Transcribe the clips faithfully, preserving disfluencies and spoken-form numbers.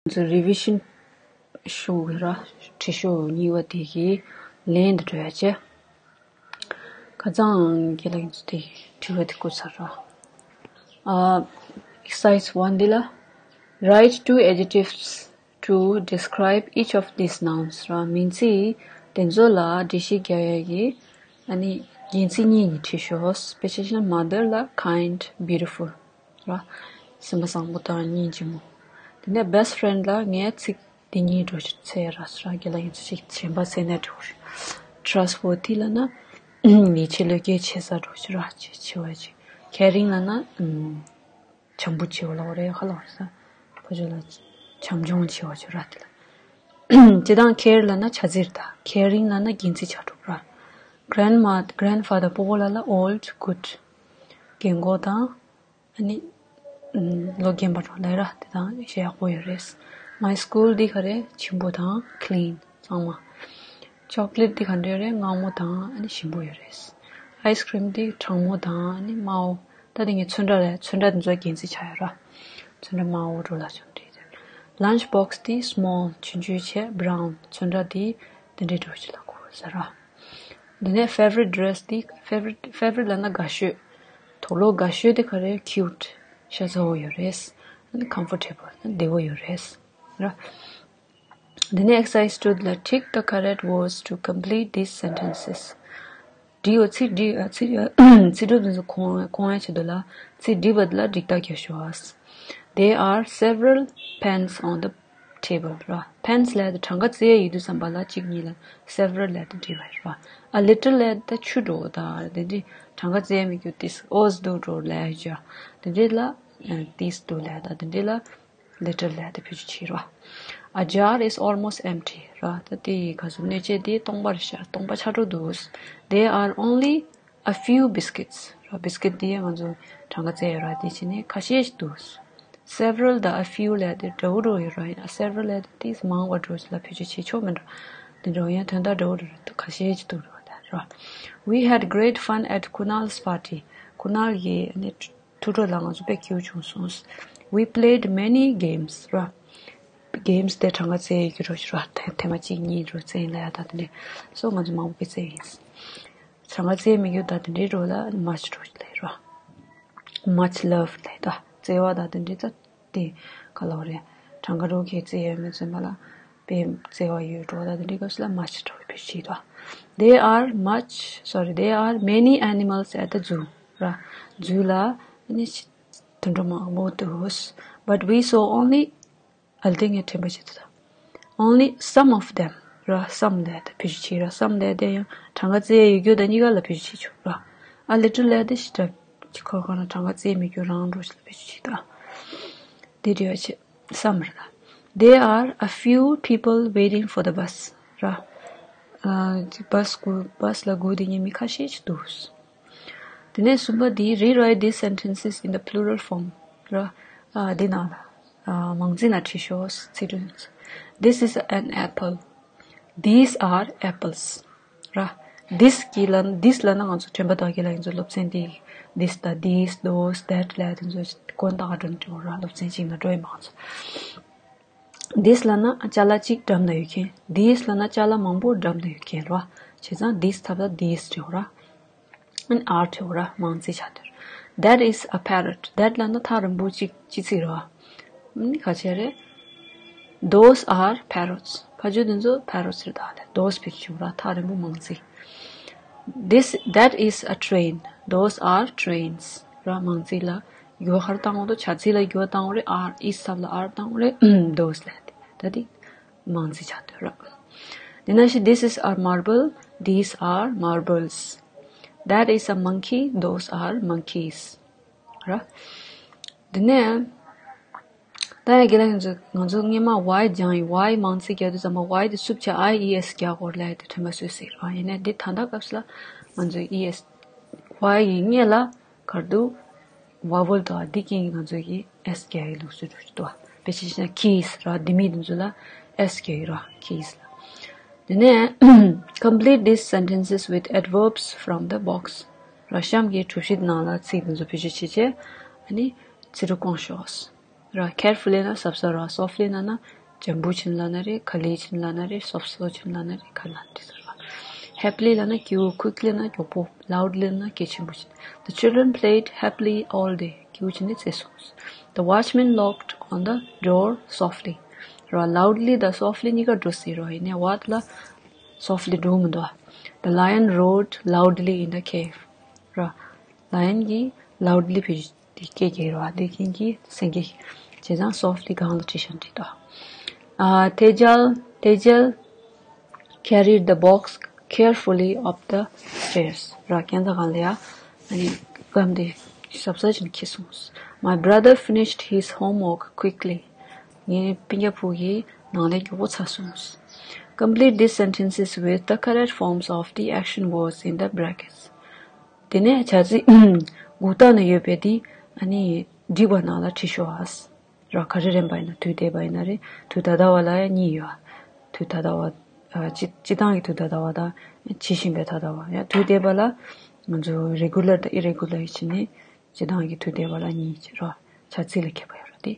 ང་ཚོ་རི་བི་ཤན་ཤོག་གི་ར། ཁྲིད་ཤོག་གཉིས་པ་དེ་གི་ལན་དུ་འགྲོ་ཡ་བྱས། ཁ་སང་རྒན་ལགས་ཚོ་དེ་དྲི་བ་དེ་བཀོད་ཚར་ར། ཨ། exercise one འདི་ལ། Write two adjectives to describe each of these nouns ར། མིང་ཚིག་དེ་ཚོ་ལ་འགྲེལ་བཤད་རྒྱག་ཡ་གི་ཨ་ནི་རྒྱན་ཚིག་གཉིས་གཉིས་བྲིས་ཤོག་དཔེ་ཆ་བཞག་ན་mother ལ་kind, beautiful ར། སེམས་པ་བཟང་པོ་དང་སྙིང་རྗེ་མོ། དེ་ནས་best friend ལ་ངས་ཚིག་འདི་གཉིས་འགྲོ་ཆེ་ཚེ་ར་སུ་ར་རྒན་ལགས་ཡིན་ཚེ་ཞིག་གཞན་པ་ཟེར་ནས་འགྲོ་ཤི། trustworthy ལ་ན་ཡིད་ཆེས་བློས་འགེལ་ཆེ་ས་འགྲོ་ཆེ་ར་ཆེ་ཆེ་བ་ཆེ། caring ལ་ན་བྱམས་པོ་ཆེ་བ་ལ་འོ་རེ་ཧ་ལ་བ་ས་ཕོ་ཆོ་ལ་བྱམས་སྐྱོང་ཆེ་བ་ཆེ་ར་དེ་ལ། སྤྱི་དང་care ལ་ན་བྱ་ཟིར་ད་caring ལ་ན་རྒྱན་ཚིག་ཆ་གྲུབ་ར། grandma grandfather སྤོ་བོ་ལ་ལ་old, good རྒན་གོག་དང་། ཨ་ནི། ལོ་རྒན་པ་རོ་ལས་ར་དེ་དང་ཞེ་ཡག་པོ་ཡོད་རེད། My school འདི་ག་རེ་ཆེན་པོ་དང་clean གཙང་མ། chocolate འདི་ག་འདྲ་རེད་མངར་མོ་དང་ཨ་ནི་ཞིམ་པོ་ཡོད་རེད། ice cream འདི་གྲང་མོ་དང་ཨ་ནི་དམར་པོ། ད་དེ་ངས་ཚོན་ཁྲ་རེད་ཚོན་ཁྲ་འདི་ཚོ་རྒྱན་ཚིག་ཆགས་ཡོད་ར། ཚོན་ཁྲ་དམར་པོ་རོ་ལ་ཆུང་འདྲ་རེད། lunch box འདི་small ཆུང་ཆུང་བྱས་brown ཚོན་ཁྲ་འདི་དེ་འདྲའི་འགྲོ་ཆེ་ལ་གོ་ཟེར་ར། འདི་ནས་favorite dress འདི་favorite favorite ལབ་ན་དགའ་ཤོས། དུག་ལོག་དགའ་ཤོས་དེ་ག་རེ་cute ཤ་ཚ་བོ་ཡོད་རེད། comfortable བདེ་བོ་ཡོད་རེད། ར། འདི་ནས་exercise two ལ tick the correct words to complete these sentences. འབྲི་འོ་ཚིག་འབྲི་ཚིག་ཚིག་གྲུབ་འདི་ཚོ་ཁོང་ཁོང་ཡ་ཆེད་དུ་ལ་ཚིག་འབྲི་བ་ལ་འགྲིག་རྟགས་རྒྱག་ཤོག There are several pens on the table ར། pens ལབ་དུས་གྲངས་ཀ་བཙལ་ཡ་ཡོད་དུས་ཙམ་པ་ལ་གཅིག་གཉིས་ལ་several ལབ་དུས་འབྲི་བ་ར། a little ལབ་དུས་ཆུ་འགྲོ་ད་དེ་འདྲི་གྲངས་ཀ་བཙལ་མི་རྒྱུ་this ཨོས་འདུག་འགྲོ་ལབ་ཡ་དེ་འདྲི་ལ་this འདུག་ལབ་ད་དེ་འདྲི་ལ་little ལབ་དུས་བེད་སྤྱོད་བྱེད་ར། a jar is almost empty ར། ད་དེ་ག་ཟུག་སྣོད་ཆས་དེ་སྟོང་པར་ཤར་སྟོང་པ་ཆགས་འགྲོ་འདུག There are only a few biscuits ར། biscuit དེ་ང་ཚོ་གྲངས་ཀ་བཙལ་ཡོད་ར། དེ་བྱས་ནས་ཁ་ཤས་ཤིག་འདུག several དང་a few ལབ་དེ་འདྲ་བོ་འགྲོ་ཡོད་ར། ཡིན་ན་several ལབ་དེ་ཏིས་མང་བ་འགྲོ་ལ་བེད་སྤྱོད་བྱེད་ཆོག་མི་འགྲོ། དེ་འདྲ་བོ་ཡང་དོན་དག་འདྲ་བོ་འགྲོ་ར་ཁ་ཤས་ཤིག་འདུག་ར། We had great fun at Kunal's party. ཁུ་ནལ་གྱི་ནི་ཐུགས་སྤྲོ་ལ་ང་ཚོ་དཔེ་སྐྱིད་པོ་བྱུང་སོང་། We played many games ར། games དེ་གྲངས་ཀ་བཙལ་ཡོད་ར་ཞུ་ར། ཐེ་མ་གཅིག་གཉིས་རོ་བཙལ་ཡིན་ལ་ཡ་ད་དེ་འདྲས་སོ་ང་ཚོ་མང་པོ་བཙལ་ཡིན། གྲངས་ཀ་བཙལ་མི་རྒྱུ་ད་དེ་འདྲའི་རོ་ལ་much རོ་ལས་རོ། much love ལས་ད་བརྩེ་བ་ད་དེ་འདྲའི་ད་དེ་ག་ལ་བ་རེད། གྲངས་ཀ་རོ་ཁྱེད་བརྩེ་ཡ་མི་བརྩེ་མ་ལ་དཔེ་བརྩེ་བ་ཡོད་རོ་ད་དེ་འདྲའི་སྐབས་སུ་ལ་much རོ་བེད་སྤྱོད་ད། There are much, sorry, there are many animals at the zoo ར། zoo ལ་ནི་དུད་འགྲོ་མང་པོ་འདུག But we saw only ཨལ་ཏེ་ངས་དྲན་པ་བྱེད་ཐུབ་ད། Only some of them ར། some ལས་ད་བེད་སྤྱོད་བྱེད་ར། some ལས་དེ་ཡང་གྲངས་ཀ་བཙལ་ཡོད་རྒྱུ་དང་གཉིས་ཀ་ལ་བེད་སྤྱོད་བྱེད་ཆོག་ར། a little ལས་དེ་ཞིག་ད་ཅི་ཁོ་ཁོ་ན་གྲངས་ཀ་བཙལ་མི་རྒྱུ་རང་འགྲོ་ཞིག་ལ་བེད་སྤྱོད་བྱེད་ད། དེ་འདྲ་བྱེད་some ར་ད། There are a few people waiting for the bus ར། bus སྒུག bus ལ་སྒུག་དེ་ཉན་མི་ཁ་ཤས་ཅིག་འདུག་དེ་ནས་གསུམ་པ་འདི། Rewrite these sentences in the plural form ར། ཨ་འདི་ནང་ལ་ཨ་མང་ཚིག་ནང་བྲིས་ཤོག་ཚིག་འབྲུ། This is an apple. These are apples ར། this གི་ལ་this ལ་ན་ང་ཚོ་དྲན་པ་དག་གི་ལ་ཡིན་ཚོ་སློབ་ཚན་འདི། this དང་these, those, that ལ་དེ་ཚོ་གོན་དག་འགྲོ་འགྲོ་ར། སློབ་ཚན་གཅིག་ནང་འགྲོ་ཡི་མང་ཚོ། this ལ་ན་ཅ་ལག་གཅིག་འགྲམ་ན་ཡོད་མཁན། this ལ་ན་ཅ་ལག་མང་པོ་འགྲམ་ན་ཡོད་མཁན་ར། བྱས་ཙང་this ཐབ་ད་these བྲིའོ་ར། ཨན་are བྲིའོ་ར། མང་ཚིག་ཆགས་དུས། That is a parrot. that ལ་ན་ཐག་རིང་པོ་གཅིག་ཅི་ཚིག་ར། ཨ་ནི་ག་ཅི་རེད། Those are parrots. ཕ་ཇོ་དེ་ཚོ་parrots རེད་ད་ལེ། those བྲིའོ་ར། ཐག་རིང་པོ་མང་ཚིག This, that is a train. Those are trains. ར་མང་ཚིག་ལ་ཡོ་ཧར་བཏང་འོ་དོ་ཆ་ཚིག་ལ་ཡོ་བཏང་འོ་རེ། are is ཐབ་ལ་are བཏང་འོ་རེ། those ལ་དེ་ད་དེ་མང་ཚིག་ཆགས་དུས་ར། དེ་ན་ཞི། This is a marble. These are marbles. That is a monkey. Those are monkeys. ར། དེ་ནས་ད་ཡ་དགེ་ལགས་ང་ཚོ་ང་ཚོ་སྔས་མ་Y སྦྱངས་ཡིན། Y མང་ཚིག་རྒྱག་དུས་ཙམ་པ་Y དེ་སུབ་བྱས་I E S རྒྱག་དགོས་རེད་ལབ་ཡ་དེ་དྲན་པ་གསོས་ཟེར་བ་ཡིན་ནའི་འདི་ད་ལྟ་སྐབས་སུ་ལ་ང་ཚོ་E S Y ཡི་སྔས་ལ་གར་འདུག vowel དང་འདི་གིན་ང་ཚོ་གི་S རྒྱག་ཡི་ལུགས་སྲོལ་འགྲོ་གི་འདུག་དཔེ་ཆ་བཞག་ན་keys ར། འདི་མི་འདི་ཚོ་ལ་S རྒྱག་ཡི་ར། keys ལ། དེ་ནས་complete these sentences with adverbs from the box ར། གཤམ་གྱི་གྲུ་བཞི་ནང་ལ་ཚིག་འདི་ཚོ་བེད་སྤྱོད་བྱེད་བྱས་ཨ་ནི་ཚིག་འབྲུ་སྐོང་ཤོག་ར། carefully ན་གཟབ་གཟབ་ར། softly ན་ན་འཇམ་པོ་བྱས་ནས་ལབ་ན་རེད། ག་ལེར་བྱས་ནས་ལབ་ན་རེད། སོབ་སོབ་བྱས་ནས་ལབ་ན་རེད། ག་ལབ་ན་འགྲིག་ས་ར། happily ལབ་ན་སྐྱིད་པོ། quickly ན་མགྱོགས་པོ། loudly ན་གལ་ཆེན་པོ་བྱས་ནས། The children played happily all day. སྐྱིད་པོ་བྱས་ནས་རྩེ་སོང་། The watchman knocked on the door softly. ར། loudly དང་softly གཉིས་ཀ་འགྲོ་སྲིད་ར། ཡིན་ནའི་what ལ་softly འགྲོ་མི་འདུག The lion roared loudly in the cave. ར། lion གྱིས་loudly བྱས་ཏེ་སྐད་རྒྱག་ར། དེ་ཁྱེད་ཀྱིས་སེང་གེ། བྱས་ཙང་softly སྒང་ལ་བྲིས་ཤག་འགྲིག་འདུག་ཨ། Tejal, Tejal carried the box carefully up the stairs. ར། ཁྱེད་ཚོ་གང་ལ་ཡ། ཨ་ནི་སྒམ་དེ་གཟབ་གཟབ་བྱས་ནས་འཁྱེར་སོང་། My brother finished his homework quickly. ངའི་སྤུན་ཀྱག་བུ་གིས་ནང་ལས་མགྱོགས་པོ་ཚར་སོང་། Complete these sentences with the correct forms of the action words in the brackets. དེ་ནས་བྱ་ཚིག་མགོ་ཐོག་ན་ཡོད་པའི་དེ་ཨ་ནི་འགྲིག་པ་ནང་ལ་བྲིས་ཤོག་ཨ། ར། ག་རེ་རན་པ་ཡིན་ན། དུས་འདས་པ་ཡིན་ན་རེད། དུས་ད་ལྟ་བ་ལ་ཡང་གཉིས་ཡོད། དུས་ད་ལྟ་བ། ཨ། སྤྱི་སྤྱི་བཏང་གི་དུས་ད་ལྟ་བ་དང་བྱེད་བཞིན་པའི་ད་ལྟ་བ། ཡང་དུས་འདས་པ་ལ་ང་ཚོ་regular དང་irregular ཡིན་ཕྱིན་ནས་སྤྱི་བཏང་གི་དུས་འདས་པ་ལ་གཉིས་ཀྱི་ར། བྱ་ཚིག་ལ་ཁྱད་པར་ཡོད་ར་དེ།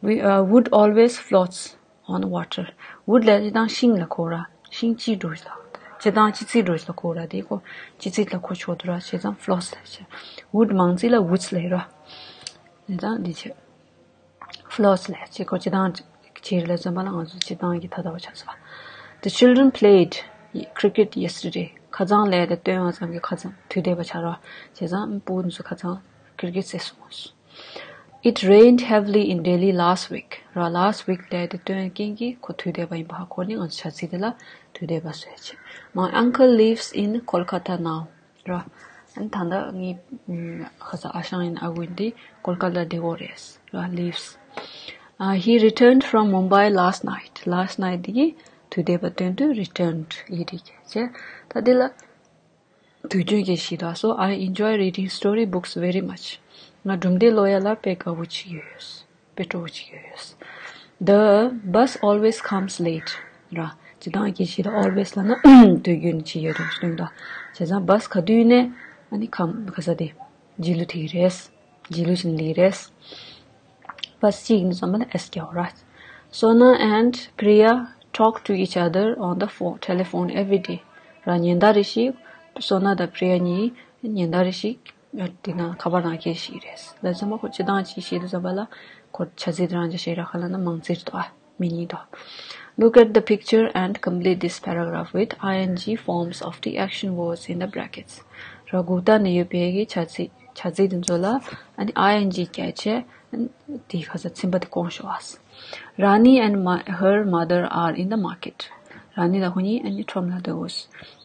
We, uh, wood always floats on water. wood ལ་སྤྱི་བཏང་ཤིང་ལ་གོ་ར། ཤིང་སྐྱིད་འགྲོ་ཞིག་ལ། སྤྱི་བཏང་སྤྱི་ཚིག་འགྲོ་ཞིག་ལ་གོ་ར། དེ་ཁོ་སྤྱི་ཚིག་ལ་གོ་ཆོག་འདུག་ར། བྱས་ཙང་floats ལ་བྱས། wood མང་ཚིག་ལ་woods ལ་ཡོད་ར། བྱས་ཙང་འདི་བྱས། floats ལ་བྱས། ཁོ་སྤྱི་བཏང་བྱས་ལ་བརྩོན་པ་ལ་ང་ཚོ་སྤྱི་བཏང་གི་ད་ལྟ་བ་ཆགས་སོང་། The children played cricket yesterday. ཁ་སང་ལས་དེ་སྟོན་པ་ཙམ་གྱི་ཁ་སང་དུས་འདས་པ་ཆགས་ར། བྱས་ཙང་སྤུ་གུ་ཚོ་ཁ་སང་cricket རྩེ་སོང་། It rained heavily in Delhi last week. ར། last week ལས་དེ་སྟོན་རྐྱེན་གྱིས་ཁོ་དུས་འདས་པ་ཡིན་པ་ཧ་གོ་ནས་ང་ཚོ་བྱ་ཚིག་དེ་ལ་དུས་འདས་པ་བཟོས་བྱས། My uncle lives in Kolkata now. ར། ཨ་ནི་ད་ལྟ་ངའི་ཁ་སང་ཨ་ཞང་ཡིན་ཨ་ཁུ་ཡིན་དེ་ཀོལ་ཀ་ཏ་བསྡད་ཡོད་རེད། ར། lives. Uh, he returned from Mumbai last night. last night དེ་གི་དུས་འདས་པ་སྟོན་དུས་returned ཡིན་རེད་བྱས། ད་དེ་ལ་དུས་རྒྱུན་གྱི་གཞི་དག So, I enjoy reading story books very much. ང་སྒྲུང་དེབ་ཀློག་ཡ་ལ་དཔེ་དགའ་པོ་ཅིག་ཡོད། དཔེ་སྤྲོ་པོ་ཅིག་ཡོད། The bus always comes late. ར། སྤྱི་བཏང་གི་གཞི་དག་always ལབ་ན་དུས་རྒྱུན་གྱི་ཡོད་རེད་སྟོན་དག་བྱས་ཙང་bus ག་དུས་ནས་ཨ་ནི་ཁམས་ག་ས་དེ་རྗེས་ལུས་ཐེབས་ཀྱི་རེད། རྗེས་ལུས་ཕྱིན་ལི་རེད། bus གཅིག་ནི་ཙམ་པ་ལ་S རྒྱག་ར། Sona and Priya talk to each other on the phone, telephone every day. ར། ཉིན་ལྟར་རེ་ཞིག་སོ་ན་དང་པྲི་ཡ་གཉིས་ཉིན་ལྟར་རེ་ཞིག་དེ་ན་ཁ་པར་ནང་སྐད་ཤེས་རེད། ལ་ཙམ་པ་ཁོ་སྤྱི་བཏང་ཅིག་ཤེས་དུས་ཙམ་པ་ལ་ཁོ་བྱ་ཚིག་དེ་རང་ཅིག་ཤེས་ར། ཁ་ལ་ན་མང་ཚིག་རེད་དོ། མི་གཉིས་དོ། Look at the picture and complete this paragraph with I N G forms of the action words in the brackets. ར། གུག་ལྟ་ནས་ཡོད་པའི་གི་བྱ་ཚིག་བྱ་ཚིག་དེ་ཚོ་ལ་ཨ་ནི་I N G བརྒྱབ་བྱས་དེའི་ཁ་ས་ཚིམ་པ་དེ་སྐོང་ཤོག་ཨ། Rani and her mother are in the market. ར་ནི་དང་ཁོ་གཉིས་ཨ་ནི་ཁྲོམ་ལ་འདུག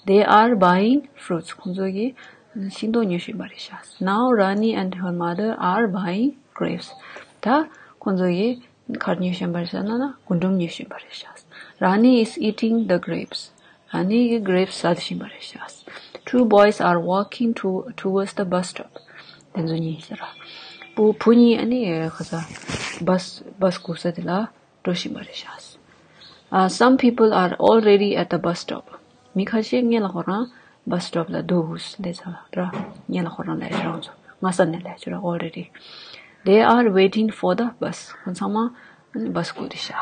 They are buying fruits. ཁོང་ཚོ་གིས་ཤིང་ཏོག་ཉོ་བཞིན་པ་རེད་ཤག Now Rani and her mother are buying grapes. ད་ཁོང་ཚོ་གིས་ག་རེ་ཉོ་བཞིན་པ་རེད་ཟེར་ན་ན་རྒུན་འབྲུམ་ཉོ་བཞིན་པ་རེད་ཤག Rani is eating the grapes. ར་ནི་གིས་grapes ཟ་བཞིན་པ་རེད་ཤག Two boys are walking to, towards the bus stop. དེ་ཚོ་གཉིས་ཟེར་ར། བུ་བུ་གཉིས་ཨ་ནི་ཁ་ས་bus bus སྒུག་ས་དེ་ལ་འགྲོ་བཞིན་པ་རེད་ཤག Uh, some people are already at the bus stop. མི་ཁ་ཤས་སྔོན་ལ་ཁོ་རང་bus stop ལ་འདུག་ལབ་ས་ར། སྔོན་ལ་ཁོ་རང་ལབ་ཡ་རང་ཚོ་སྔ་ས་ནས་ལབ་ཡ་ཅིག་ར། already. They are waiting for the bus. ཁོང་ཚང་མ་bus སྒུག་བསྡད་ཤག